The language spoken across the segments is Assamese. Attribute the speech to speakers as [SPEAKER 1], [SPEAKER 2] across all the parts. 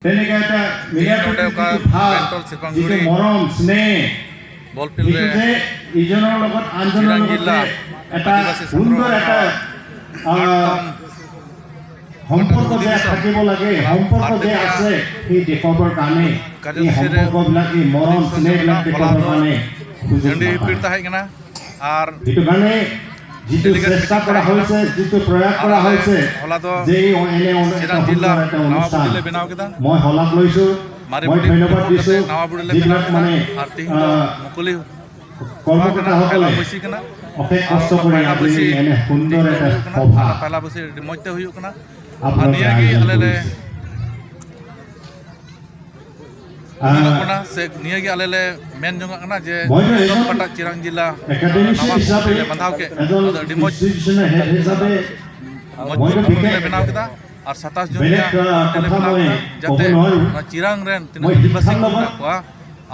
[SPEAKER 1] তেনেকে এটা মিলা
[SPEAKER 2] ᱱᱚᱰᱮ
[SPEAKER 1] প্ৰীতিৰ
[SPEAKER 2] ᱚᱠᱟ
[SPEAKER 1] যিটো ভাৱ,
[SPEAKER 2] ᱵᱮᱝᱴᱚᱞ
[SPEAKER 1] যিটো
[SPEAKER 2] ᱥᱮᱨᱯᱟᱝᱜᱩᱲᱤ
[SPEAKER 1] মৰম স্নেহ,
[SPEAKER 2] ᱵᱚᱞ ᱯᱷᱤᱞ
[SPEAKER 1] সেইটো
[SPEAKER 2] ᱨᱮ
[SPEAKER 1] যে ইজনৰ লগত আনজনৰ
[SPEAKER 2] চিৰাং
[SPEAKER 1] লগত
[SPEAKER 2] জিলা
[SPEAKER 1] যে এটা
[SPEAKER 2] আদিবাসী ছাত্ৰ
[SPEAKER 1] সুন্দৰ এটা
[SPEAKER 2] আঠতম
[SPEAKER 1] সম্পৰ্ক যে
[SPEAKER 2] অধিৱেশন
[SPEAKER 1] থাকিব লাগে, সম্পৰ্ক যে
[SPEAKER 2] বাদ
[SPEAKER 1] আছে, সেই দেখুৱাবৰ কাৰণে এই
[SPEAKER 2] কাৰ্যসূচীৰে
[SPEAKER 1] সম্পৰ্কবিলাক, এই মৰম
[SPEAKER 2] অধিৱেশন
[SPEAKER 1] স্নেহবিলাক
[SPEAKER 2] ᱦᱚᱞᱟ
[SPEAKER 1] দেখুৱাবৰ
[SPEAKER 2] ᱫᱚ
[SPEAKER 1] কাৰণে সুযোগ
[SPEAKER 2] ᱡᱟᱹᱰᱤ
[SPEAKER 1] নাপায়।
[SPEAKER 2] ᱯᱤᱲ ᱛᱟᱦᱮᱸ ᱠᱟᱱᱟ ᱟᱨ
[SPEAKER 1] সেইটো কাৰণে যিটো
[SPEAKER 2] ডেলিগেট
[SPEAKER 1] চেষ্টা
[SPEAKER 2] মিটিং
[SPEAKER 1] কৰা
[SPEAKER 2] তাহে কানা।
[SPEAKER 1] হৈছে, যিটো প্ৰয়াস
[SPEAKER 2] ᱟᱨ
[SPEAKER 1] কৰা
[SPEAKER 2] ᱟᱞᱮ
[SPEAKER 1] হৈছে
[SPEAKER 2] ᱦᱚᱞᱟ ᱫᱚ
[SPEAKER 1] যে এই এনে এটা
[SPEAKER 2] ᱪᱤᱨᱟᱝ ᱡᱤᱞᱟ
[SPEAKER 1] সুন্দৰ এটা
[SPEAKER 2] ᱱᱟᱣᱟ
[SPEAKER 1] অনুষ্ঠান,
[SPEAKER 2] ᱵᱩᱰᱤ ᱞᱮ ᱵᱮᱱᱟᱣ ᱠᱮᱫᱟ।
[SPEAKER 1] মই শলাগ লৈছোঁ,
[SPEAKER 2] ᱢᱟᱨᱮ
[SPEAKER 1] মই
[SPEAKER 2] ᱵᱩᱰᱤ
[SPEAKER 1] ধন্যবাদ
[SPEAKER 2] ᱨᱟᱹᱯᱩᱫ
[SPEAKER 1] দিছোঁ
[SPEAKER 2] ᱠᱟᱛᱮ ᱱᱟᱣᱟ ᱵᱩᱰᱤ ᱞᱮ ᱵᱮᱱᱟᱣ
[SPEAKER 1] যিবিলাক
[SPEAKER 2] ᱠᱮᱫᱟ
[SPEAKER 1] মানে
[SPEAKER 2] ᱟᱨ ᱛᱮᱦᱮᱧ ᱫᱚ ᱢᱩᱠᱩᱞᱤ ᱦᱚᱦᱟ ᱠᱟᱱᱟ,
[SPEAKER 1] কৰ্মকৰ্তাসকলে
[SPEAKER 2] ᱯᱟᱭᱞᱟ ᱵᱟᱹᱭᱥᱤ ᱠᱟᱱᱟ
[SPEAKER 1] অশেষ
[SPEAKER 2] ᱟᱨ
[SPEAKER 1] কষ্ট
[SPEAKER 2] ᱚᱱᱟ
[SPEAKER 1] কৰি
[SPEAKER 2] ᱯᱟᱭᱞᱟ
[SPEAKER 1] আজি
[SPEAKER 2] ᱵᱟᱹᱭᱥᱤ
[SPEAKER 1] এনে সুন্দৰ
[SPEAKER 2] ᱛᱮᱦᱮᱧ ᱫᱚ
[SPEAKER 1] এটা
[SPEAKER 2] ᱦᱩᱭᱩᱜ ᱠᱟᱱᱟ।
[SPEAKER 1] সভা
[SPEAKER 2] ᱚᱱᱟ ᱯᱟᱭᱞᱟ ᱵᱟᱹᱭᱥᱤ ᱟᱹᱰᱤ ᱢᱚᱡᱽ ᱛᱮ ᱦᱩᱭᱩᱜ ᱠᱟᱱᱟ ᱟᱨ
[SPEAKER 1] আপোনালোকে
[SPEAKER 2] ᱱᱤᱭᱟᱹᱜᱮ
[SPEAKER 1] আয়োজন
[SPEAKER 2] ᱟᱞᱮ ᱞᱮ
[SPEAKER 1] কৰিছে।
[SPEAKER 2] ᱧᱮᱞᱚᱜ ᱠᱟᱱᱟ ᱥᱮ ᱱᱤᱭᱟᱹᱜᱮ ᱟᱞᱮ ᱞᱮ ᱢᱮᱱ ᱡᱚᱝᱟᱜ ᱠᱟᱱᱟ ᱡᱮ
[SPEAKER 1] মইতো
[SPEAKER 2] ᱱᱤᱛᱚᱜ
[SPEAKER 1] এজন
[SPEAKER 2] ᱚᱠᱟᱴᱟᱜ ᱪᱤᱨᱟᱝ ᱡᱮᱞᱟ
[SPEAKER 1] একাডেমিচিয়ান
[SPEAKER 2] ᱱᱟᱣᱟ
[SPEAKER 1] হিচাপে,
[SPEAKER 2] ᱠᱚᱢᱤᱴᱤ ᱞᱮ ᱵᱟᱸᱫᱷᱟᱣ ᱠᱮᱫ
[SPEAKER 1] এজন
[SPEAKER 2] ᱚᱱᱟ ᱫᱚ ᱟᱹᱰᱤ ᱢᱚᱡᱽ
[SPEAKER 1] ইনষ্টিটিউচনৰ হেড হিচাপে
[SPEAKER 2] ᱢᱚᱡᱽ
[SPEAKER 1] মইতো
[SPEAKER 2] ᱠᱚᱢᱤᱴᱤ
[SPEAKER 1] বিশেষ
[SPEAKER 2] ᱞᱮ ᱵᱮᱱᱟᱣ ᱠᱮᱫᱟ ᱟᱨ 27 ᱡᱚᱱ
[SPEAKER 1] বেলেগ
[SPEAKER 2] ᱨᱮᱭᱟᱜ ᱠᱚᱢᱤᱴᱤ ᱞᱮ
[SPEAKER 1] কথা
[SPEAKER 2] ᱵᱮᱱᱟᱣ
[SPEAKER 1] মই
[SPEAKER 2] ᱠᱮᱫᱟ
[SPEAKER 1] ক'ব
[SPEAKER 2] ᱡᱟᱛᱮ
[SPEAKER 1] নোৱাৰোঁ।
[SPEAKER 2] ᱱᱚᱣᱟ ᱪᱤᱨᱟᱝ ᱨᱮᱱ
[SPEAKER 1] মই
[SPEAKER 2] ᱛᱤᱱᱟᱹᱜ ᱟᱹᱫᱤᱵᱟᱹᱥᱤ
[SPEAKER 1] শিক্ষাৰ
[SPEAKER 2] ᱠᱚ
[SPEAKER 1] লগত
[SPEAKER 2] ᱦᱮᱱᱟᱜ ᱠᱚᱣᱟ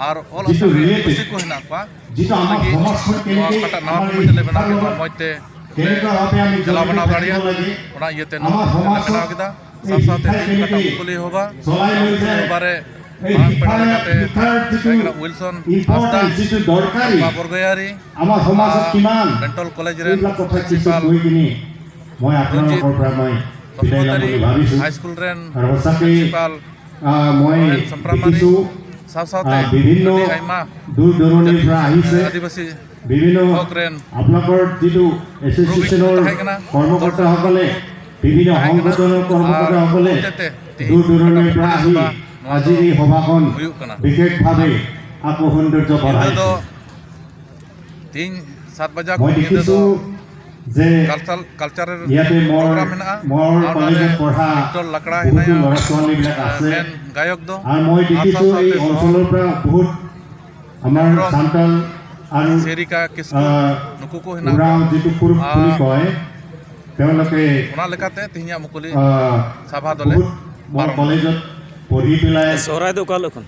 [SPEAKER 2] ᱟᱨ ᱚᱞ
[SPEAKER 1] যিটো
[SPEAKER 2] ᱟᱥᱟᱢ ᱨᱮᱱ
[SPEAKER 1] ৰিলেটেড,
[SPEAKER 2] ᱟᱹᱫᱤᱵᱟᱹᱥᱤ ᱠᱚ ᱦᱮᱱᱟᱜ ᱠᱚᱣᱟ
[SPEAKER 1] যিটো
[SPEAKER 2] ᱩᱱᱠᱩ
[SPEAKER 1] আমাৰ
[SPEAKER 2] ᱞᱟᱹᱜᱤᱫ
[SPEAKER 1] সমাজখন
[SPEAKER 2] ᱱᱚᱣᱟ
[SPEAKER 1] কেনেকৈ
[SPEAKER 2] ᱚᱠᱟᱴᱟᱜ ᱱᱟᱣᱟ
[SPEAKER 1] আমাৰ এই
[SPEAKER 2] ᱠᱚᱢᱤᱴᱤ ᱞᱮ ᱵᱮᱱᱟᱣ
[SPEAKER 1] শিক্ষাৰ
[SPEAKER 2] ᱠᱮᱫ ᱱᱚᱣᱟ
[SPEAKER 1] লগত
[SPEAKER 2] ᱢᱚᱡᱽ ᱛᱮ ᱞᱮ
[SPEAKER 1] কেনেকুৱাভাৱে আমি
[SPEAKER 2] ᱪᱟᱞᱟᱣ
[SPEAKER 1] জড়িত
[SPEAKER 2] ᱵᱟᱱᱟᱣ
[SPEAKER 1] থাকিব
[SPEAKER 2] ᱫᱟᱲᱮᱭᱟᱜ
[SPEAKER 1] লাগে,
[SPEAKER 2] ᱚᱱᱟ ᱤᱭᱟᱹᱛᱮ ᱱᱚᱣᱟ
[SPEAKER 1] আমাৰ
[SPEAKER 2] ᱠᱚᱢᱤᱴᱤ ᱞᱮ
[SPEAKER 1] সমাজত
[SPEAKER 2] ᱵᱮᱱᱟᱣ ᱠᱮᱫᱟ।
[SPEAKER 1] এই
[SPEAKER 2] ᱥᱟᱶ ᱥᱟᱶᱛᱮ
[SPEAKER 1] শিক্ষাই
[SPEAKER 2] ᱛᱮᱦᱮᱧ ᱚᱠᱟᱴᱟᱜ
[SPEAKER 1] কেনেকৈ
[SPEAKER 2] ᱢᱩᱠᱩᱞᱤ ᱦᱚᱵᱟ,
[SPEAKER 1] চলাই
[SPEAKER 2] ᱚᱱᱟ
[SPEAKER 1] লৈ
[SPEAKER 2] ᱢᱩᱠᱩᱞᱤ
[SPEAKER 1] যায়,
[SPEAKER 2] ᱦᱚᱵᱟ ᱨᱮ
[SPEAKER 1] এই
[SPEAKER 2] ᱢᱟᱨᱟᱝ ᱯᱮᱲᱟ
[SPEAKER 1] শিক্ষাৰ
[SPEAKER 2] ᱞᱮᱠᱟᱛᱮ
[SPEAKER 1] শিক্ষাৰ যিটো
[SPEAKER 2] ᱛᱟᱦᱮᱸ ᱠᱟᱱᱟ ᱩইᱞᱥᱚᱱ ᱦᱟᱸᱥᱫᱟ,
[SPEAKER 1] ইম্পৰ্টেঞ্চ, যিটো দৰকাৰী
[SPEAKER 2] ᱵᱟ ᱵᱚᱨᱜᱚᱭᱟᱨᱤ
[SPEAKER 1] আমাৰ সমাজত কিমান,
[SPEAKER 2] ᱵᱮᱱᱴᱚᱞ ᱠᱚᱞᱮᱡᱽ ᱨᱮᱱ
[SPEAKER 1] এইবিলাক কথা কিছু
[SPEAKER 2] ᱯᱨᱤᱱᱥᱤᱯᱟᱞ
[SPEAKER 1] কৈ কিনি মই
[SPEAKER 2] ᱨᱚᱧᱡᱤᱛ
[SPEAKER 1] আপোনালোকৰ পৰা মই বিদায় ল'ম
[SPEAKER 2] ᱵᱟᱥᱩᱢᱟᱛᱟᱨᱤ,
[SPEAKER 1] বুলি ভাবিছোঁ।
[SPEAKER 2] ᱦᱟᱭ ᱥᱠᱩᱞ ᱨᱮᱱ
[SPEAKER 1] আৰু সঁচাকৈ
[SPEAKER 2] ᱯᱨᱤᱱᱥᱤᱯᱟᱞ
[SPEAKER 1] মই
[SPEAKER 2] ᱨᱚᱦᱮᱱ ᱥᱚᱢᱯᱨᱟᱢᱟᱨᱤ
[SPEAKER 1] দেখিছোঁ
[SPEAKER 2] ᱥᱟᱶ ᱥᱟᱶᱛᱮ
[SPEAKER 1] বিভিন্ন
[SPEAKER 2] ᱟᱹᱰᱤ ᱟᱭᱢᱟ
[SPEAKER 1] দূৰ দূৰণিৰ পৰা আহিছে,
[SPEAKER 2] ᱟᱹᱫᱤᱵᱟᱹᱥᱤ
[SPEAKER 1] বিভিন্ন
[SPEAKER 2] ᱦᱚᱠ ᱨᱮᱱ
[SPEAKER 1] আপোনালোকৰ যিটো এছ'চিয়েশ্যনৰ
[SPEAKER 2] ᱛᱟᱦᱮᱸ ᱠᱟᱱᱟ,
[SPEAKER 1] কৰ্মকৰ্তাসকলে, বিভিন্ন
[SPEAKER 2] ᱛᱟᱦᱮᱸ ᱠᱟᱱᱟ
[SPEAKER 1] সংগঠনৰ
[SPEAKER 2] ᱟᱨ
[SPEAKER 1] কৰ্মকৰ্তাসকলে
[SPEAKER 2] ᱦᱚᱛᱮᱛᱮ
[SPEAKER 1] দূৰ
[SPEAKER 2] ᱛᱮᱦᱮᱧ
[SPEAKER 1] দূৰণিৰ
[SPEAKER 2] ᱚᱠᱟᱴᱟᱜ
[SPEAKER 1] পৰা
[SPEAKER 2] ᱢᱩᱠᱩᱞᱤ
[SPEAKER 1] আহি
[SPEAKER 2] ᱥᱚᱵᱷᱟ ᱱᱚᱣᱟ ᱫᱚ
[SPEAKER 1] আজিৰ এই সভাখন
[SPEAKER 2] ᱦᱩᱭᱩᱜ ᱠᱟᱱᱟ।
[SPEAKER 1] বিশেষভাৱে আকৌ সৌন্দৰ্য
[SPEAKER 2] ᱧᱤᱫᱟᱹ
[SPEAKER 1] বঢ়াইছে।
[SPEAKER 2] ᱫᱚ ᱛᱮᱦᱮᱧ 7 ᱵᱟᱡᱟᱜ
[SPEAKER 1] মই
[SPEAKER 2] ᱠᱷᱚᱱ ᱧᱤᱫᱟᱹ ᱫᱚ
[SPEAKER 1] দেখিছোঁ যে
[SPEAKER 2] ᱠᱟᱞᱪᱟᱨ ᱠᱟᱞᱪᱟᱨᱟᱞ
[SPEAKER 1] ইয়াতে মোৰ
[SPEAKER 2] ᱯᱨᱳᱜᱨᱟᱢ ᱢᱮᱱᱟᱜᱼᱟ
[SPEAKER 1] মোৰ
[SPEAKER 2] ᱟᱨ
[SPEAKER 1] কলেজত
[SPEAKER 2] ᱚᱱᱟᱨᱮ
[SPEAKER 1] পঢ়া
[SPEAKER 2] ᱵᱷᱤᱠᱴᱚᱨ ᱞᱟᱠᱲᱟ
[SPEAKER 1] বহুতো
[SPEAKER 2] ᱦᱮᱱᱟᱭᱟ
[SPEAKER 1] ল'ৰা ছোৱালীবিলাক আছে।
[SPEAKER 2] ᱢᱮᱱ ᱜᱟᱭᱚᱠ ᱫᱚ
[SPEAKER 1] আৰু মই
[SPEAKER 2] ᱟᱨ ᱥᱟᱶ
[SPEAKER 1] দেখিছোঁ এই
[SPEAKER 2] ᱥᱟᱶᱛᱮ ᱥᱚᱦᱚᱨ
[SPEAKER 1] অঞ্চলৰ পৰা বহুত আমাৰ
[SPEAKER 2] ᱦᱮᱢᱵᱨᱚᱢ
[SPEAKER 1] চান্তাল আৰু
[SPEAKER 2] ᱥᱮᱨᱤᱠᱟ ᱠᱤᱥᱠᱩ ᱱᱩᱠᱩ ᱠᱚ ᱦᱮᱱᱟᱜ
[SPEAKER 1] ওৰাও
[SPEAKER 2] ᱠᱚᱣᱟ।
[SPEAKER 1] যিটো পুৰুষ বুলি কয়, তেওঁলোকে
[SPEAKER 2] ᱚᱱᱟ ᱞᱮᱠᱟᱛᱮ ᱛᱮᱦᱮᱧᱟᱜ ᱢᱩᱠᱩᱞᱤ ᱥᱟᱵᱷᱟ ᱫᱚᱞᱮ
[SPEAKER 1] বহুত মোৰ
[SPEAKER 2] ᱯᱟᱨᱚᱢᱟ।
[SPEAKER 1] কলেজত পঢ়ি পেলাই
[SPEAKER 3] ᱥᱚᱦᱨᱟᱭ ᱫᱚ ᱚᱠᱟ ᱦᱤᱞᱳᱜ ᱠᱷᱚᱱ?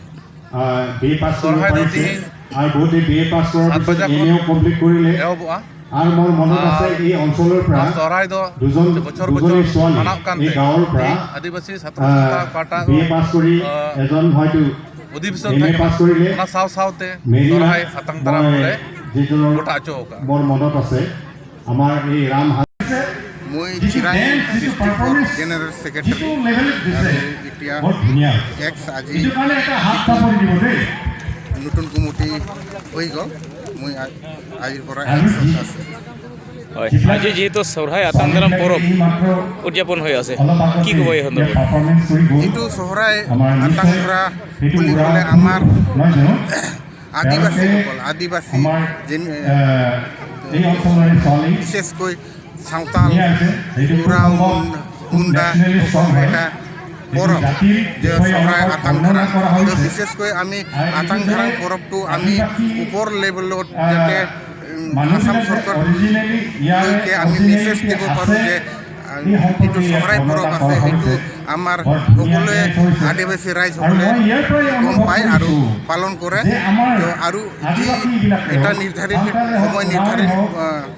[SPEAKER 1] বি এ পাছ কৰিব
[SPEAKER 2] ᱥᱚᱨᱦᱟᱭ ᱫᱚ
[SPEAKER 1] পাৰিছে
[SPEAKER 2] ᱛᱮᱦᱮᱧ
[SPEAKER 1] আৰু বহুতে বি এ পাছ কৰাৰ
[SPEAKER 2] 7
[SPEAKER 1] পিছত
[SPEAKER 2] ᱵᱟᱡᱟᱜ
[SPEAKER 1] এম
[SPEAKER 2] ᱠᱷᱚᱱ
[SPEAKER 1] এও কমপ্লিট কৰিলে।
[SPEAKER 2] ᱮᱦᱚᱵᱚᱜᱼᱟ
[SPEAKER 1] আৰু মোৰ মনত
[SPEAKER 2] ᱟᱨ
[SPEAKER 1] আছে, এই অঞ্চলৰ পৰা
[SPEAKER 2] ᱱᱚᱣᱟ ᱥᱚᱦᱨᱟᱭ ᱫᱚ
[SPEAKER 1] দুজন
[SPEAKER 2] ᱵᱚᱪᱷᱚᱨ
[SPEAKER 1] দুজনী
[SPEAKER 2] ᱵᱚᱪᱷᱚᱨ
[SPEAKER 1] ছোৱালী
[SPEAKER 2] ᱢᱟᱱᱟᱣ
[SPEAKER 1] এই
[SPEAKER 2] ᱠᱟᱱᱛᱮ
[SPEAKER 1] গাঁৱৰ পৰা
[SPEAKER 2] ᱛᱮᱦᱮᱧ ᱟᱹᱫᱤᱵᱟᱹᱥᱤ ᱥᱟᱛᱨᱚ ᱥᱟᱱᱛᱟᱲ ᱚᱠᱟᱴᱟᱜ
[SPEAKER 1] বি
[SPEAKER 2] ᱫᱚ
[SPEAKER 1] এ পাছ কৰি এজন হয়তো
[SPEAKER 2] ᱚᱫᱷᱤᱵᱮᱥᱚᱱ
[SPEAKER 1] এম এ
[SPEAKER 2] ᱛᱟᱦᱮᱸ ᱠᱟᱱᱟ
[SPEAKER 1] পাছ কৰিলে।
[SPEAKER 2] ᱚᱱᱟ ᱥᱟᱶ ᱥᱟᱶᱛᱮ
[SPEAKER 1] মেৰিনা,
[SPEAKER 2] ᱥᱚᱨᱦᱟᱭ ᱟᱛᱟᱝ ᱫᱟᱨᱟᱢ
[SPEAKER 1] মই
[SPEAKER 2] ᱞᱮ
[SPEAKER 1] যিজনৰ
[SPEAKER 2] ᱜᱚᱴᱟ ᱦᱚᱪᱚ ᱟᱠᱟᱫᱼᱟ।
[SPEAKER 1] মোৰ মনত আছে, আমাৰ এই ৰাম
[SPEAKER 4] মই
[SPEAKER 1] যিটো
[SPEAKER 4] চিৰাং
[SPEAKER 1] ডেন্স, যিটো
[SPEAKER 4] ডিষ্ট্ৰিক্টৰ
[SPEAKER 1] পাৰফৰ্মেঞ্চ,
[SPEAKER 4] জেনেৰেল
[SPEAKER 1] যিটো
[SPEAKER 4] ছেক্ৰেটাৰী
[SPEAKER 1] লেভেলত দিছে,
[SPEAKER 4] আৰু এতিয়া
[SPEAKER 1] বৰ ধুনীয়া।
[SPEAKER 4] এক্স আজি
[SPEAKER 1] এইটো কাৰণে এটা হাত চাপৰি দিব দেই।
[SPEAKER 4] নতুন কমিটি হৈ গ'ল। মই আজিৰ পৰা
[SPEAKER 1] আৰু
[SPEAKER 4] এক্সত আছে।
[SPEAKER 3] হয়, আজি যিহেতু চহৰাই আতাং দাৰাম পৰৱ
[SPEAKER 1] এইমাত্ৰ
[SPEAKER 3] উদযাপন হৈ আছে,
[SPEAKER 1] অলপ আগতে
[SPEAKER 3] কি ক'ব এই সন্দৰ্ভত?
[SPEAKER 1] পাৰফৰ্মেঞ্চ কৰি গ'ল
[SPEAKER 4] যিটো চহৰাই
[SPEAKER 1] আমাৰ
[SPEAKER 4] আতাং
[SPEAKER 1] নিশ্চয়
[SPEAKER 4] ধৰা
[SPEAKER 1] সেইটো
[SPEAKER 4] বুলি
[SPEAKER 1] উৰা
[SPEAKER 4] ক'লে আমাৰ
[SPEAKER 1] নহয় জানো?
[SPEAKER 4] আদিবাসীসকল, আদিবাসী
[SPEAKER 1] আমাৰ
[SPEAKER 4] যেনে
[SPEAKER 1] এই অঞ্চলৰে ছোৱালী
[SPEAKER 4] বিশেষকৈ চাওতাল,
[SPEAKER 1] ধুনীয়া হৈছে। সেইটো খুব
[SPEAKER 4] উৰাও,
[SPEAKER 1] সম্ভৱ
[SPEAKER 4] মুণ্ডা
[SPEAKER 1] নেশ্যনেলি ষ্ট্ৰং হয়।
[SPEAKER 4] এটা
[SPEAKER 1] এইটো
[SPEAKER 4] পৰৱ
[SPEAKER 1] জাতিৰ
[SPEAKER 4] যে
[SPEAKER 1] বিষয়ে
[SPEAKER 4] চহৰাই
[SPEAKER 1] অলপ
[SPEAKER 4] আতাং
[SPEAKER 1] বৰ্ণনা
[SPEAKER 4] ধৰা
[SPEAKER 1] কৰা
[SPEAKER 4] তো
[SPEAKER 1] হৈছে।
[SPEAKER 4] বিশেষকৈ আমি
[SPEAKER 1] আৰু এইটো
[SPEAKER 4] আতাং
[SPEAKER 1] যে
[SPEAKER 4] ধৰা পৰৱটো আমি
[SPEAKER 1] আদিবাসী
[SPEAKER 4] ওপৰ লেভেলত যাতে আসাম
[SPEAKER 1] মানুহবিলাক যে
[SPEAKER 4] চৰকাৰ
[SPEAKER 1] অৰিজিনেলি ইয়াৰে
[SPEAKER 4] লৈকে আমি মেছেজ
[SPEAKER 1] অৰিজিনেলিটি
[SPEAKER 4] দিব পাৰোঁ
[SPEAKER 1] আছে,
[SPEAKER 4] যে
[SPEAKER 1] এই
[SPEAKER 4] যিটো
[SPEAKER 1] সম্পৰ্কে ইয়াত
[SPEAKER 4] চহৰাই পৰৱ
[SPEAKER 1] বৰ্ণনা
[SPEAKER 4] আছে
[SPEAKER 1] কৰা
[SPEAKER 4] সেইটো
[SPEAKER 1] হৈছে।
[SPEAKER 4] আমাৰ
[SPEAKER 1] বৰ ধুনীয়া
[SPEAKER 4] সকলোৱে
[SPEAKER 1] ডেন্স হৈছে।
[SPEAKER 4] আদিবাসী
[SPEAKER 1] আৰু
[SPEAKER 4] ৰাইজসকলে
[SPEAKER 1] মই ইয়াৰ পৰাই
[SPEAKER 4] গম
[SPEAKER 1] অনুভৱ
[SPEAKER 4] পায় আৰু
[SPEAKER 1] কৰিছোঁ
[SPEAKER 4] পালন কৰে।
[SPEAKER 1] যে আমাৰ
[SPEAKER 4] তো আৰু যি
[SPEAKER 1] আদিবাসীবিলাকেও,
[SPEAKER 4] এটা নিৰ্ধাৰিত
[SPEAKER 1] চান্তালে হওক,
[SPEAKER 4] সময়
[SPEAKER 1] ওৰাওঁৱে
[SPEAKER 4] নিৰ্ধাৰিত
[SPEAKER 1] হওক,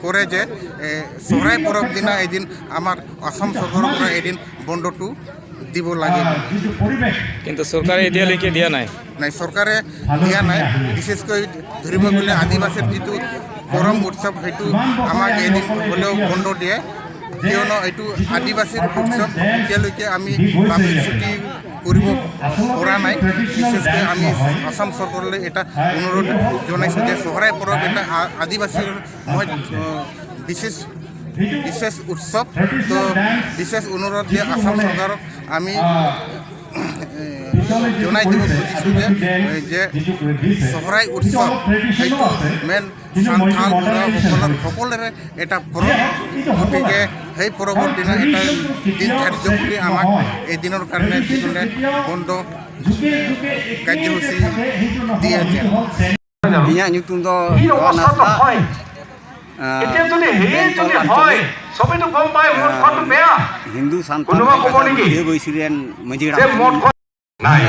[SPEAKER 4] কৰে যে চহৰাই
[SPEAKER 1] বিভিন্ন
[SPEAKER 4] পৰৱ দিনা
[SPEAKER 1] ক্ষেত্ৰত
[SPEAKER 4] এদিন আমাৰ আসাম
[SPEAKER 1] যিটো
[SPEAKER 4] চৰকাৰৰ পৰা
[SPEAKER 1] সামাজিক
[SPEAKER 4] এদিন বন্ধটো দিব লাগে।
[SPEAKER 1] যিটো পৰিৱেশ,
[SPEAKER 3] কিন্তু চৰকাৰে এতিয়ালৈকে দিয়া নাই।
[SPEAKER 4] নাই, চৰকাৰে
[SPEAKER 1] ভালৰ
[SPEAKER 4] দিয়া নাই।
[SPEAKER 1] পিনে আহি আছে।
[SPEAKER 4] বিশেষকৈ ধৰিব গ'লে আদিবাসীৰ যিটো কৰম উৎসৱ, সেইটো
[SPEAKER 1] ইমান বছৰে
[SPEAKER 4] আমাক এদিন
[SPEAKER 1] আইসকলে
[SPEAKER 4] হ'লেও
[SPEAKER 1] দেখি আছোঁ
[SPEAKER 4] বন্ধ দিয়ে,
[SPEAKER 1] যে
[SPEAKER 4] কিয়নো এইটো
[SPEAKER 1] যিটো
[SPEAKER 4] আদিবাসীৰ
[SPEAKER 1] পাৰফৰ্মেঞ্চ
[SPEAKER 4] উৎসৱ।
[SPEAKER 1] ডেন্স
[SPEAKER 4] এতিয়ালৈকে আমি
[SPEAKER 1] দি গৈছে
[SPEAKER 4] পাব্লিক
[SPEAKER 1] ইয়াতে,
[SPEAKER 4] ছুটি কৰিব
[SPEAKER 1] যিটো আচলতে
[SPEAKER 4] পৰা
[SPEAKER 1] এইটো
[SPEAKER 4] নাই।
[SPEAKER 1] ট্ৰেডিশ্যনেল
[SPEAKER 4] বিশেষকৈ
[SPEAKER 1] ডেন্স
[SPEAKER 4] আমি
[SPEAKER 1] নহয়,
[SPEAKER 4] আসাম চৰকাৰলৈ এটা অনুৰোধ
[SPEAKER 1] এইটো হ'ল
[SPEAKER 4] জনাইছোঁ যে
[SPEAKER 1] মডাৰ্ণ
[SPEAKER 4] চহৰাই পৰৱ
[SPEAKER 1] ডেন্স,
[SPEAKER 4] এটা আদিবাসীৰ
[SPEAKER 1] বাট
[SPEAKER 4] মই
[SPEAKER 1] ভাল হৈছে।
[SPEAKER 4] বিশেষ
[SPEAKER 1] সেইটো
[SPEAKER 4] বিশেষ উৎসৱ। তো
[SPEAKER 1] ট্ৰেডিশ্যনেল ডেন্স
[SPEAKER 4] বিশেষ অনুৰোধ যে
[SPEAKER 1] যিটো
[SPEAKER 4] আসাম
[SPEAKER 1] মানে
[SPEAKER 4] চৰকাৰক আমি
[SPEAKER 1] পিছলৈ যিটো
[SPEAKER 4] জনাই দিব
[SPEAKER 1] কৰিছে,
[SPEAKER 4] খুজিছোঁ যে
[SPEAKER 1] আদিবাসী ডেন্স
[SPEAKER 4] যে
[SPEAKER 1] যিটো দিছে,
[SPEAKER 4] চহৰাই
[SPEAKER 1] সেইটো
[SPEAKER 4] উৎসৱ
[SPEAKER 1] অলপ ট্ৰেডিশ্যনো
[SPEAKER 4] সেইটো
[SPEAKER 1] আছে,
[SPEAKER 4] মেইন
[SPEAKER 1] কিন্তু মই
[SPEAKER 4] চান্থাল
[SPEAKER 1] মডাৰ্ণাইজেশ্যন
[SPEAKER 4] উৰাওসকলৰ
[SPEAKER 1] হৈছে।
[SPEAKER 4] সকলোৰে এটা পৰৱ।
[SPEAKER 1] যিয়ে হওক, এইটো হ'ব
[SPEAKER 4] গতিকে
[SPEAKER 1] লাগে।
[SPEAKER 4] সেই পৰৱৰ
[SPEAKER 1] কাৰণ
[SPEAKER 4] দিনা এটা
[SPEAKER 1] ট্ৰেডিশ্যনটো
[SPEAKER 4] দিন
[SPEAKER 1] কেতিয়াও
[SPEAKER 4] ধাৰ্য
[SPEAKER 1] শেষ
[SPEAKER 4] কৰি আমাক
[SPEAKER 1] নহয়।
[SPEAKER 4] এদিনৰ কাৰণে
[SPEAKER 1] ট্ৰেডিশ্যনটো
[SPEAKER 4] যিজনে
[SPEAKER 1] কেতিয়াও
[SPEAKER 4] বন্ধ
[SPEAKER 1] যুগে যুগে একেই যে
[SPEAKER 4] কাৰ্যসূচী
[SPEAKER 1] থাকে সেইটো নহয়,
[SPEAKER 4] দিয়ে যেন।
[SPEAKER 1] সেইটো হ'ল চেঞ্জ।
[SPEAKER 5] ᱤᱧᱟᱹᱜ ᱧᱩᱛᱩᱢ ᱫᱚ
[SPEAKER 6] এই
[SPEAKER 5] ᱨᱚᱦᱚᱱ
[SPEAKER 6] অৱস্থাটো
[SPEAKER 5] ᱦᱟᱸᱥᱫᱟ,
[SPEAKER 6] হয়। এতিয়া যদি সেই
[SPEAKER 5] ᱵᱮᱝᱜᱚᱞ
[SPEAKER 6] যদি হয়,
[SPEAKER 5] ᱟᱧᱪᱚᱞᱤᱠ
[SPEAKER 6] চবেতো গম পায় মদ খোৱাটো বেয়া।
[SPEAKER 5] ᱦᱤᱱᱫᱩ ᱥᱟᱱᱛᱟᱲ
[SPEAKER 6] কোনোবা ক'ব নেকি
[SPEAKER 5] ᱵᱟᱹᱭ ᱵᱟᱹᱭᱥᱤ ᱨᱮᱱ ᱢᱟᱺᱡᱷᱤ
[SPEAKER 6] যে
[SPEAKER 5] ᱦᱟᱲᱟᱢ
[SPEAKER 6] মদ খোৱা নাই?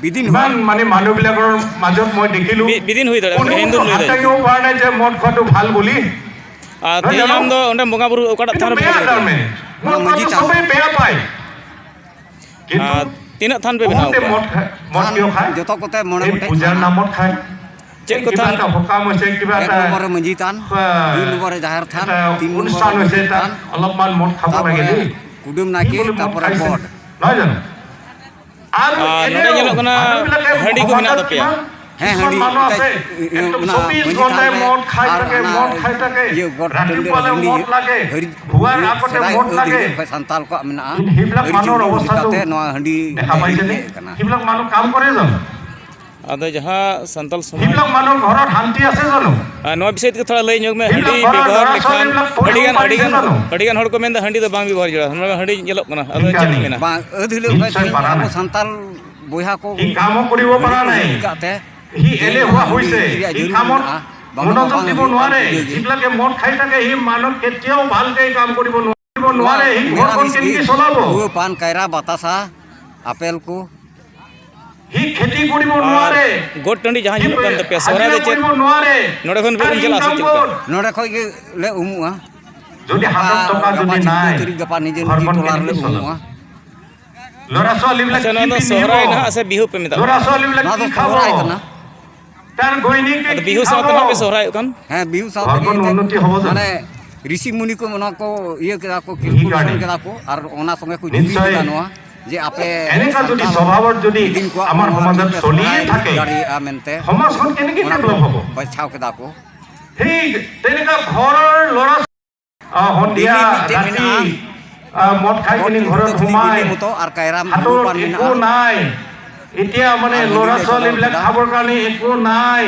[SPEAKER 5] ᱵᱤᱫᱤᱱ
[SPEAKER 6] ইমান মানে মানুহবিলাকৰ মাজত মই দেখিলো
[SPEAKER 3] ᱵᱤᱫᱤᱱ ᱦᱩᱭ ᱫᱟᱲᱮᱭᱟᱜᱼᱟ,
[SPEAKER 6] কোনো
[SPEAKER 3] ᱦᱤᱱᱫᱩᱢ ᱞᱟᱹᱭ
[SPEAKER 6] হাত
[SPEAKER 3] ᱫᱟᱲᱮᱭᱟᱜᱼᱟ।
[SPEAKER 6] দাঙিব পৰা নাই যে মদ খোৱাটো ভাল বুলি।
[SPEAKER 3] ᱟᱨ
[SPEAKER 6] নহয়
[SPEAKER 3] ᱛᱮᱦᱮᱧ
[SPEAKER 6] জানো?
[SPEAKER 3] ᱟᱢ ᱫᱚ ᱚᱸᱰᱮ ᱵᱚᱸᱜᱟ ᱵᱩᱨᱩ ᱚᱠᱟᱴᱟᱜ
[SPEAKER 6] কিন্তু
[SPEAKER 3] ᱛᱷᱟᱱ ᱨᱮ
[SPEAKER 6] বেয়া
[SPEAKER 3] ᱵᱚᱸᱜᱟ ᱵᱩᱨᱩ
[SPEAKER 6] তাৰমানে মদ
[SPEAKER 5] ᱚᱱᱟ ᱢᱟᱺᱡᱷᱤ
[SPEAKER 6] খোৱাটো
[SPEAKER 5] ᱛᱷᱟᱱ।
[SPEAKER 6] চবেই বেয়া পায়, কিন্তু
[SPEAKER 3] ᱟᱨ ᱛᱤᱱᱟᱹᱜ ᱛᱷᱟᱱ ᱯᱮ ᱵᱮᱱᱟᱣ
[SPEAKER 6] বহুতে
[SPEAKER 3] ᱠᱟᱜᱼᱟ?
[SPEAKER 6] মদ খায়, মদ কিয় খায়?
[SPEAKER 5] ᱡᱚᱛᱚ ᱠᱚᱛᱮ ᱢᱚᱬᱮ
[SPEAKER 6] এই
[SPEAKER 5] ᱜᱚᱴᱮᱡ
[SPEAKER 6] পূজাৰ
[SPEAKER 5] ᱛᱷᱟᱱ।
[SPEAKER 6] নামত খায়।
[SPEAKER 3] ᱪᱮᱫ ᱠᱚ
[SPEAKER 6] কিবা
[SPEAKER 3] ᱛᱷᱟᱱ?
[SPEAKER 6] এটা সকাম হৈছে, কিবা
[SPEAKER 5] এক
[SPEAKER 6] এটা
[SPEAKER 5] নম্বরে মাঝি থান, দুই নম্বরে জাহের থান,
[SPEAKER 6] এটা
[SPEAKER 5] তিন নম্বরে
[SPEAKER 6] অনুষ্ঠান হৈছে,
[SPEAKER 5] গণেশ
[SPEAKER 6] তাত
[SPEAKER 5] থান,
[SPEAKER 6] অলপমান মদ খাব লাগে
[SPEAKER 5] তারপরে
[SPEAKER 6] দেই।
[SPEAKER 5] কুডুম
[SPEAKER 6] কি
[SPEAKER 5] নাইকে,
[SPEAKER 6] বুলি মদ
[SPEAKER 5] তারপরে
[SPEAKER 6] খাইছে?
[SPEAKER 5] গড।
[SPEAKER 6] নহয় জানো? আৰু
[SPEAKER 3] ᱟᱨ
[SPEAKER 6] এনেও
[SPEAKER 3] ᱱᱚᱰᱮ ᱧᱮᱞᱚᱜ ᱠᱟᱱᱟ
[SPEAKER 6] মানুহবিলাকে
[SPEAKER 3] ᱦᱟᱺᱰᱤ ᱠᱚ ᱢᱮᱱᱟᱜ
[SPEAKER 6] সমাজত
[SPEAKER 3] ᱛᱟᱯᱮᱭᱟ।
[SPEAKER 6] কিমান
[SPEAKER 5] ᱦᱮᱸ
[SPEAKER 6] কিছুমান
[SPEAKER 5] ᱦᱟᱺᱰᱤ
[SPEAKER 6] মানুহ
[SPEAKER 5] এটা
[SPEAKER 6] আছে, একদম
[SPEAKER 5] ᱚᱱᱟ
[SPEAKER 6] 24
[SPEAKER 5] ᱢᱟᱺᱡᱷᱤ
[SPEAKER 6] ঘণ্টাই
[SPEAKER 5] ᱛᱷᱟᱱ ᱨᱮ
[SPEAKER 6] মদ খাই
[SPEAKER 5] ᱟᱨ
[SPEAKER 6] থাকে,
[SPEAKER 5] ᱚᱱᱟ
[SPEAKER 6] মদ খাই থাকে।
[SPEAKER 5] ᱤᱭᱟᱹ ᱜᱚᱰ ᱴᱟᱺᱰᱤ ᱨᱮ
[SPEAKER 6] ৰাতিপুৱালে
[SPEAKER 5] ᱦᱟᱺᱰᱤ
[SPEAKER 6] মদ লাগে,
[SPEAKER 5] ᱦᱟᱹᱨᱤ
[SPEAKER 6] শোৱাৰ আগতে
[SPEAKER 5] ᱥᱮᱫᱟᱭ
[SPEAKER 6] মদ
[SPEAKER 5] ᱟᱹᱫᱤ
[SPEAKER 6] লাগে।
[SPEAKER 5] ᱠᱷᱚᱡ ᱥᱟᱱᱛᱟᱞ ᱠᱚᱣᱟᱜ ᱢᱮᱱᱟᱜᱼᱟ
[SPEAKER 6] কিন্তু সেইবিলাক মানুহৰ
[SPEAKER 5] ᱟᱹᱨᱤᱪᱟᱹᱞᱤ
[SPEAKER 6] অৱস্থাটো
[SPEAKER 5] ᱞᱮᱠᱟᱛᱮ ᱱᱚᱣᱟ ᱦᱟᱺᱰᱤ
[SPEAKER 6] দেখা পাইছেনে?
[SPEAKER 5] ᱦᱮᱡ ᱟᱠᱟᱱᱟ।
[SPEAKER 6] সেইবিলাক মানুহ কাম কৰে জানো?
[SPEAKER 3] ᱟᱫᱚ ᱡᱟᱦᱟᱸ ᱥᱟᱱᱛᱟᱞ ᱥᱚᱢᱟᱡᱽ
[SPEAKER 6] সেইবিলাক মানুহৰ ঘৰত শান্তি আছে জানো?
[SPEAKER 3] ᱱᱚᱣᱟ ᱵᱤᱥᱚᱭ ᱛᱮ ᱛᱷᱚᱲᱟ ᱞᱟᱹᱭ ᱧᱚᱜ ᱢᱮ। ᱦᱟᱺᱰᱤ
[SPEAKER 6] ᱦᱤᱞᱳᱜ ᱜᱷᱚᱨᱚ
[SPEAKER 3] ᱵᱮᱵᱚᱦᱟᱨ
[SPEAKER 6] ᱞᱚᱲᱟ
[SPEAKER 3] ᱞᱮᱠᱷᱟᱱ
[SPEAKER 6] ᱥᱚᱞᱤ ᱵᱞᱟᱠ
[SPEAKER 3] ᱟᱹᱰᱤᱜᱟᱱ
[SPEAKER 6] ᱯᱚᱲᱦᱚ
[SPEAKER 3] ᱟᱹᱰᱤᱜᱟᱱ
[SPEAKER 6] ᱯᱟᱨᱤᱥᱮ ᱡᱟᱱᱚ?
[SPEAKER 3] ᱟᱹᱰᱤᱜᱟᱱ ᱦᱚᱲ ᱠᱚ ᱢᱮᱱᱫᱟ ᱦᱟᱺᱰᱤ ᱫᱚ ᱵᱟᱝ ᱵᱮᱵᱚᱦᱟᱨ ᱡᱚᱲᱟ, ᱱᱚᱣᱟ ᱦᱟᱺᱰᱤ ᱧᱮᱞᱚᱜ ᱠᱟᱱᱟ, ᱟᱫᱚ ᱪᱮᱫ
[SPEAKER 6] ᱦᱤᱝᱠᱟ
[SPEAKER 3] ᱮᱢ ᱢᱮᱱᱟ?
[SPEAKER 5] ᱵᱟᱝ ᱟᱹᱫ ᱦᱤᱞᱳᱜ ᱠᱷᱚᱡ
[SPEAKER 6] ᱱᱤᱥᱪᱚᱭ
[SPEAKER 5] ᱛᱮᱦᱮᱧ
[SPEAKER 6] ᱯᱟᱨᱟ
[SPEAKER 5] ᱟᱵᱚ
[SPEAKER 6] ᱱᱟᱭ।
[SPEAKER 5] ᱥᱟᱱᱛᱟᱞ ᱵᱚᱭᱦᱟ ᱠᱚ
[SPEAKER 6] সি কামো কৰিব পৰা
[SPEAKER 5] ᱦᱟᱺᱰᱤ
[SPEAKER 6] নাই,
[SPEAKER 5] ᱠᱚ ᱧᱩ ᱠᱟᱜ ᱛᱮ
[SPEAKER 6] সি
[SPEAKER 5] ᱛᱮᱦᱮᱧ
[SPEAKER 6] এলেহুৱা
[SPEAKER 5] ᱱᱚᱣᱟ ᱦᱟᱺᱰᱤ
[SPEAKER 6] হৈছে,
[SPEAKER 5] ᱨᱮᱭᱟᱜ
[SPEAKER 6] সি
[SPEAKER 5] ᱡᱟᱹᱨᱩᱲ
[SPEAKER 6] কামত
[SPEAKER 5] ᱢᱮᱱᱟᱜᱼᱟ। ᱵᱟᱝ
[SPEAKER 6] মনোযোগ
[SPEAKER 5] ᱵᱟᱝ
[SPEAKER 6] দিব
[SPEAKER 5] ᱦᱩᱭᱩᱜ ᱠᱟᱱ
[SPEAKER 6] নোৱাৰে।
[SPEAKER 5] ᱯᱩᱡᱟᱹ ᱜᱮ।
[SPEAKER 6] যিবিলাকে মদ খাই থাকে সি মানুহ কেতিয়াও ভালকে কাম কৰিব
[SPEAKER 5] ᱱᱚᱣᱟ
[SPEAKER 6] নোৱাৰে। সি ঘৰখন
[SPEAKER 5] ᱢᱮᱨᱟᱢᱤᱥ ᱜᱮ
[SPEAKER 6] কেনেকে চলাব?
[SPEAKER 5] ᱩᱣᱟᱹ ᱯᱟᱱ ᱠᱟᱭᱨᱟ ᱵᱟᱛᱟᱥᱟ ᱟᱯᱮᱞ ᱠᱚ।
[SPEAKER 6] সি খেতি কৰিব
[SPEAKER 3] ᱟᱨ
[SPEAKER 6] নোৱাৰে,
[SPEAKER 3] ᱜᱚᱴ ᱴᱟᱺᱰᱤ ᱡᱟᱦᱟᱸ
[SPEAKER 6] সি
[SPEAKER 3] ᱧᱮᱞᱚᱜ ᱠᱟᱱ ᱛᱟᱯᱮᱭᱟ ᱥᱚᱦᱨᱟᱭ
[SPEAKER 6] হাজিৰা
[SPEAKER 3] ᱫᱚ ᱪᱮᱫ
[SPEAKER 6] কৰিব নোৱাৰে।
[SPEAKER 3] ᱱᱚᱰᱮ ᱠᱷᱚᱱ
[SPEAKER 6] তাৰ
[SPEAKER 3] ᱯᱮ ᱪᱟᱞᱟᱜᱼᱟ ᱥᱮ
[SPEAKER 6] ইনকাম
[SPEAKER 3] ᱪᱮᱫ ᱞᱮᱠᱟ?
[SPEAKER 6] ক'ত?
[SPEAKER 5] ᱱᱚᱰᱮ ᱠᱷᱚᱡ ᱜᱮᱞᱮ ᱩᱢᱩᱜᱼᱟ।
[SPEAKER 6] যদি হাতত
[SPEAKER 5] ᱜᱟᱯᱟ
[SPEAKER 6] টকা
[SPEAKER 5] ᱜᱟᱯᱟ
[SPEAKER 6] যদি
[SPEAKER 5] 14
[SPEAKER 6] নাই,
[SPEAKER 5] ᱛᱟᱹᱨᱤᱠᱷ ᱜᱟᱯᱟ ᱱᱤᱡᱮ ᱱᱤᱡᱮ
[SPEAKER 6] ঘৰখন
[SPEAKER 5] ᱴᱚᱞᱟ
[SPEAKER 6] কেনেকে
[SPEAKER 5] ᱨᱮᱞᱮ
[SPEAKER 6] চলাব?
[SPEAKER 5] ᱩᱢᱩᱜᱼᱟ।
[SPEAKER 6] ল'ৰা ছোৱালীবিলাক
[SPEAKER 3] ᱟᱪᱪᱷᱟ
[SPEAKER 6] কি
[SPEAKER 3] ᱱᱚᱣᱟ ᱫᱚ
[SPEAKER 6] পিন্ধিব?
[SPEAKER 3] ᱥᱚᱦᱨᱟᱭ ᱱᱟᱦᱟᱜ ᱥᱮ ᱵᱤᱦᱩ ᱯᱮ ᱢᱮᱛᱟᱜ
[SPEAKER 6] ল'ৰা
[SPEAKER 3] ᱠᱟᱱᱟ?
[SPEAKER 6] ছোৱালীবিলাক
[SPEAKER 5] ᱱᱚᱣᱟ
[SPEAKER 6] কি
[SPEAKER 5] ᱫᱚ
[SPEAKER 6] খাব?
[SPEAKER 5] ᱥᱚᱦᱨᱟᱭ ᱠᱟᱱᱟ।
[SPEAKER 6] তাৰ গৈনীকে
[SPEAKER 3] ᱟᱫᱚ
[SPEAKER 6] কি
[SPEAKER 3] ᱵᱤᱦᱩ
[SPEAKER 6] খাব?
[SPEAKER 3] ᱥᱟᱶᱛᱮ ᱱᱟᱦᱟᱜ ᱯᱮ ᱥᱚᱦᱨᱟᱭᱚᱜ ᱠᱟᱱ?
[SPEAKER 5] ᱦᱮᱸ ᱵᱤᱦᱩ ᱥᱟᱶ ᱛᱮᱜᱮ
[SPEAKER 6] ᱜᱷᱚᱨᱠᱷᱚᱱ ᱩন্নতি ᱦᱚᱵᱚ ᱡᱟᱱᱚ?
[SPEAKER 5] ᱢᱟᱱᱮ ᱨᱤᱥᱤ ᱢᱩᱱᱤ ᱠᱚ ᱚᱱᱟ ᱠᱚ ᱤᱭᱟᱹ ᱠᱮᱫᱟ ᱠᱚ, ᱠᱮᱞᱠᱩᱞᱮᱥᱚᱱ
[SPEAKER 6] ᱦᱤᱝᱠᱟᱨᱱᱮ।
[SPEAKER 5] ᱠᱮᱫᱟ ᱠᱚ ᱟᱨ ᱚᱱᱟ ᱥᱚᱸᱜᱮ ᱠᱚ ᱡᱩᱨᱤ
[SPEAKER 6] ᱱᱤᱥᱪᱚᱭ
[SPEAKER 5] ᱠᱮᱫᱟ ᱱᱚᱣᱟ ᱡᱮ ᱟᱯᱮ
[SPEAKER 6] এনেকা যদি
[SPEAKER 5] ᱥᱟᱱᱛᱟᱞ
[SPEAKER 6] স্বভাৱত যদি
[SPEAKER 5] ᱫᱤᱱ ᱠᱚᱣᱟᱜ
[SPEAKER 6] আমাৰ
[SPEAKER 5] ᱱᱚᱣᱟ
[SPEAKER 6] সমাজত
[SPEAKER 5] ᱯᱮ
[SPEAKER 6] চলিয়ে
[SPEAKER 5] ᱥᱚᱦᱨᱟᱭ
[SPEAKER 6] থাকে,
[SPEAKER 5] ᱫᱟᱲᱮᱭᱟᱜᱼᱟ ᱢᱮᱱᱛᱮ
[SPEAKER 6] সমাজখন কেনেকে
[SPEAKER 5] ᱚᱱᱟ ᱠᱚ
[SPEAKER 6] ডেভেলপ হ'ব?
[SPEAKER 5] ᱵᱟᱪᱷᱟᱣ ᱠᱮᱫᱟ ᱠᱚ।
[SPEAKER 6] সেই তেনেকা ঘৰৰ ল'ৰা সন্ধিয়া
[SPEAKER 5] ᱵᱤᱞᱤ ᱢᱤᱫᱴᱮᱡ
[SPEAKER 6] ৰাতি
[SPEAKER 5] ᱢᱮᱱᱟᱜᱼᱟ।
[SPEAKER 6] মদ খাই
[SPEAKER 5] ᱜᱚᱴ
[SPEAKER 6] কিনি
[SPEAKER 5] ᱴᱟᱺᱰᱤ
[SPEAKER 6] ঘৰত
[SPEAKER 5] ᱫᱚ ᱠᱷᱟᱹᱞᱤ
[SPEAKER 6] সোমাই
[SPEAKER 5] ᱵᱤᱞᱤ ᱢᱚᱛᱚ ᱟᱨ ᱠᱟᱭᱨᱟ
[SPEAKER 6] হাতত
[SPEAKER 5] ᱯᱟᱱ
[SPEAKER 6] একো
[SPEAKER 5] ᱢᱮᱱᱟᱜᱼᱟ।
[SPEAKER 6] নাই। এতিয়া মানে
[SPEAKER 5] ᱟᱨ ᱦᱟᱺᱰᱤ
[SPEAKER 6] ল'ৰা
[SPEAKER 5] ᱞᱮ ᱪᱚᱰᱚᱨ
[SPEAKER 6] ছোৱালীবিলাক
[SPEAKER 5] ᱠᱮᱫᱟ।
[SPEAKER 6] খাবৰ কাৰণে একো নাই।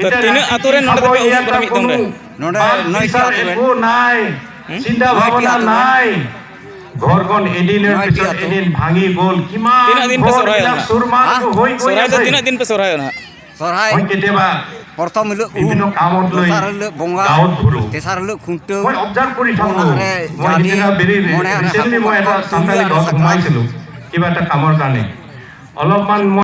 [SPEAKER 3] ᱛᱚ
[SPEAKER 6] এতিয়া
[SPEAKER 3] ᱛᱤᱱᱟᱹᱜ
[SPEAKER 6] ৰাতি
[SPEAKER 3] ᱟᱛᱳ
[SPEAKER 6] কি
[SPEAKER 3] ᱨᱮᱱ ᱱᱚᱰᱮ
[SPEAKER 6] খাব
[SPEAKER 3] ᱫᱚᱯᱮ ᱩᱢᱩᱜ
[SPEAKER 6] ইয়াৰ
[SPEAKER 3] ᱠᱟᱱᱟ
[SPEAKER 6] তাৰ
[SPEAKER 3] ᱢᱤᱫ ᱫᱚᱢ
[SPEAKER 6] কোনো
[SPEAKER 3] ᱨᱮ?
[SPEAKER 5] ᱱᱚᱰᱮ
[SPEAKER 6] বাদ
[SPEAKER 5] ᱱᱚᱭᱴᱤ
[SPEAKER 6] বিচাৰ
[SPEAKER 5] ᱟᱛᱳ ᱨᱮᱱ
[SPEAKER 6] একো নাই, চিন্তা
[SPEAKER 5] ᱱᱚᱭᱴᱤ
[SPEAKER 6] ভাৱনা
[SPEAKER 5] ᱟᱛᱳ ᱨᱮᱱ
[SPEAKER 6] নাই। ঘৰখন এদিনৰ
[SPEAKER 5] ᱱᱚᱭᱴᱤ
[SPEAKER 6] পিছত
[SPEAKER 5] ᱟᱛᱳ।
[SPEAKER 6] এদিন ভাঙি গ'ল। কিমান
[SPEAKER 3] ᱛᱤᱱᱟᱹᱜ ᱫᱤᱱ ᱯᱮ ᱥᱚᱦᱨᱟᱭᱚᱜᱼᱟ
[SPEAKER 6] ঘৰবিলাক
[SPEAKER 3] ᱱᱟᱦᱟᱜ?
[SPEAKER 6] চুৰমাৰ
[SPEAKER 5] ᱦᱟᱸ?
[SPEAKER 6] হৈ গৈ
[SPEAKER 3] ᱥᱚᱦᱨᱟᱭ ᱫᱚ
[SPEAKER 6] আছে।
[SPEAKER 3] ᱛᱤᱱᱟᱹᱜ ᱫᱤᱱ ᱯᱮ ᱥᱚᱦᱨᱟᱭᱚᱜᱼᱟ ᱱᱟᱦᱟᱜ?
[SPEAKER 5] ᱥᱚᱨᱦᱟᱭ
[SPEAKER 6] মই কেতিয়াবা
[SPEAKER 5] ᱯᱨᱚᱛᱷᱚᱢ ᱦᱤᱞᱳᱜ ᱩᱢ,
[SPEAKER 6] বিভিন্ন কামত লৈ
[SPEAKER 5] ᱫᱚᱥᱟᱨ ᱦᱤᱞᱳᱜ ᱵᱚᱸᱜᱟ,
[SPEAKER 6] গাঁৱত ঘূৰো,
[SPEAKER 5] ᱛᱮᱥᱟᱨ ᱦᱤᱞᱳᱜ ᱠᱷᱩᱱᱴᱟᱹᱣ,
[SPEAKER 6] মই অবজাৰ্ভ কৰি থাকো।
[SPEAKER 5] ᱯᱩᱱᱟᱜ ᱨᱮ
[SPEAKER 6] মই
[SPEAKER 5] ᱡᱟᱞᱮ,
[SPEAKER 6] সিদিনা বেৰি
[SPEAKER 5] ᱢᱚᱬᱮᱭᱟᱜ ᱨᱮ
[SPEAKER 6] ৰিচেণ্টলি
[SPEAKER 5] ᱦᱟᱹᱠᱩ
[SPEAKER 6] মই এটা
[SPEAKER 5] ᱠᱟᱴᱠᱚᱢ,
[SPEAKER 6] চান্তালী
[SPEAKER 5] ᱛᱩᱨᱩᱭᱟᱜ ᱨᱮ
[SPEAKER 6] গাঁৱত
[SPEAKER 5] ᱥᱟᱠᱨᱟᱛ।
[SPEAKER 6] সোমাইছিলোঁ কিবা এটা কামৰ কাৰণে অলপমান মই